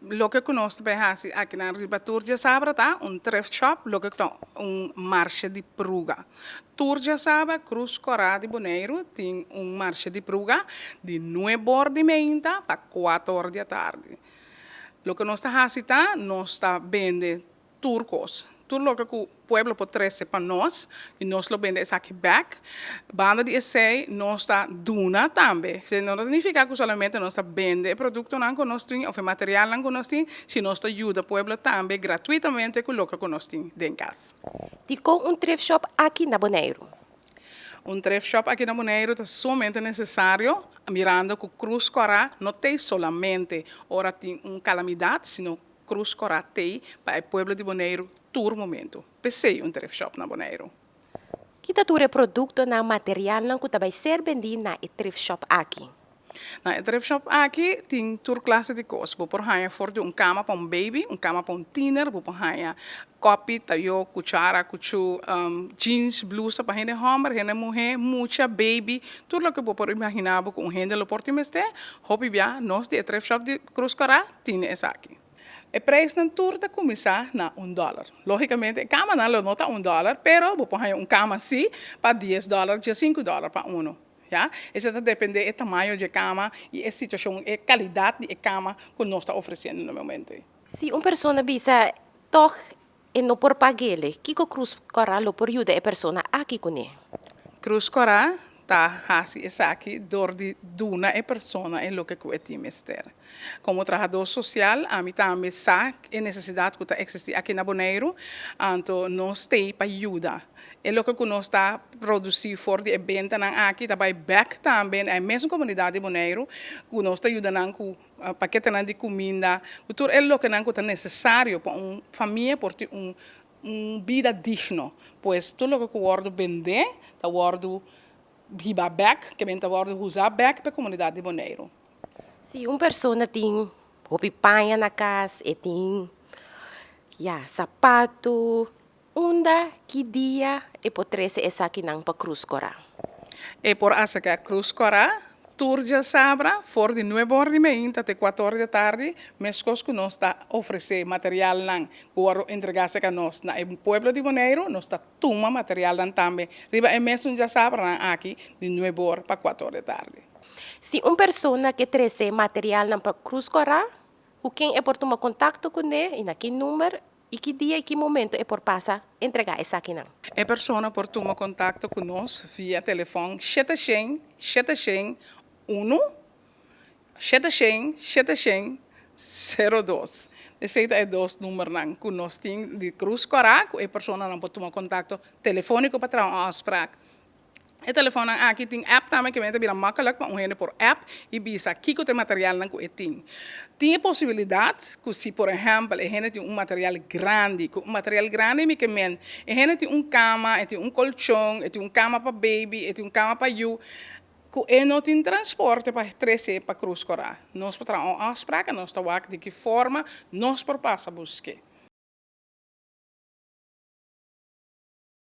Loke ku nos ta bai hasi akinan riba tur djasabra ta un thrift shop, loke ku ta un marshe di pruga. Tur djasabra Krus Kòrá di Boneiru tin un marshe di pruga di nueb'or di meinta pa kuat'or di atardi. Loke nos ta hasi ta nos ta bende Tur kos. Tur loke ku pueblo por trese pa nos i nos lo bende esaki bèk. Banda di esei nos ta duna tambe. Esei no ta nifiká ku solamente nos ta bende e produktonan ku nos tin òf e materialnan ku nos tin, si nos ta yuda pueblo tambe gratuitamente ku loke ku nos tin den kas. Dikon un thrift shop aki na Boneiru? Un thrift shop aki na Boneiru ta sumamente nesesario mirando ku Krus Kòrá no t'ei solamente ora tin un kalamidat, sino Krus Kòrá t'ei pa e pueblo di Boneiru tur momentu. P'esei un thrift shop na Boneiru. Ki ta tur e produktonan, materialnan ku ta bai ser bendí na e thrift shop aki? Na e thrift shop aki tin tur klase di kos. Bo por haña for di un kama pa un baby, un kama pa un tiner, bo por haña kòpi, tayó, kuchara, kuchú, jeans, blusa pa hende hòmber, hende muhé, mucha, baby, tur loke bo por imaginá bo ku un hende lo por tin mester. Hopi bia nos di e thrift shop di Krus Kòrá Tine esaki. E prijsnan tur ta kuminsá na un dòler. Lógikamente e kamanan lo no ta un dòler, pero bo por haña un kama sí pa dies dòler, diesinku dòler pa unu. Ya. Esei ta dependé e tamaño dje kama i e situashon, e kalidat di e kama ku nos ta ofresiendo na momento ei. Si un persona bisa tòg E no por pag'ele. Kiko Krus Kòrá lo por yuda e persona aki kuné? Krus Kòrá ta hasi esaki dor di duna e persona e loke ku e tin mester. Komo trahadó sosial ami tambe sa e nesesidat ku ta eksistí aki na Boneiru, anto nos t'ei pa yuda. E loke ku nos ta produsí for di e bentanan aki ta bai bèk tambe na e mesun komunidat di Boneiru ku nos ta yuda nan ku Paketenan di kuminda, ku tur e lokenan ku ta nesesario pa un famia por tin un un bida digno. Pues tur loke ku wòrdu bendé ta wòrdu hiba bèk, ke men ta wòrdu usá bèk pa e komunidat di Boneiru. Si un persona tin hopi paña na kas, e tin ya sapatu, unda ki dia e por trese esakinan pa Krus Kòrá? E por aserká Krus Kòrá tur djasabra for di nuebe or di meinta te kuater or di atardi, meskos ku nos ta ofresé materialnan ku wòrdu entregá serka nos na e pueblo di Boneiru, nos ta tuma materialnan tambe riba e mesun djasabranan aki di nuebe or pa kuater or di atardi. Si un persona ke trese materialnan pa Krus Kòrá, ku ken e por tuma kontakto kuné i na ki number? I ki dia i ki momento e por pasa entregá esakinan? E persona por tuma kontakto ku nos via telefòn 700 700 1 700 700 02. Esei ta e dos numbernan ku nos tin di Krus Kòrá ku e personanan por tuma kontakto telefóniko pa traha un afsprak. E telefonnan aki tin app tambe ke ta bira makkelijk pa un hende por app i bisa kiko ta e materialnan ku e tin. Tin e posibilidat ku si por ehèmpel e hende tin un material grandi, ku un material grandi mi ke men e hende tin un kama, e tin un kolchon, e tin un kama pa baby, e tin un kama pa yu, ku e no tin transporte pa trese pa Krus Kòrá. Nos por traha un afsprak en nos ta wak di ki forma nos por pasa busk'é.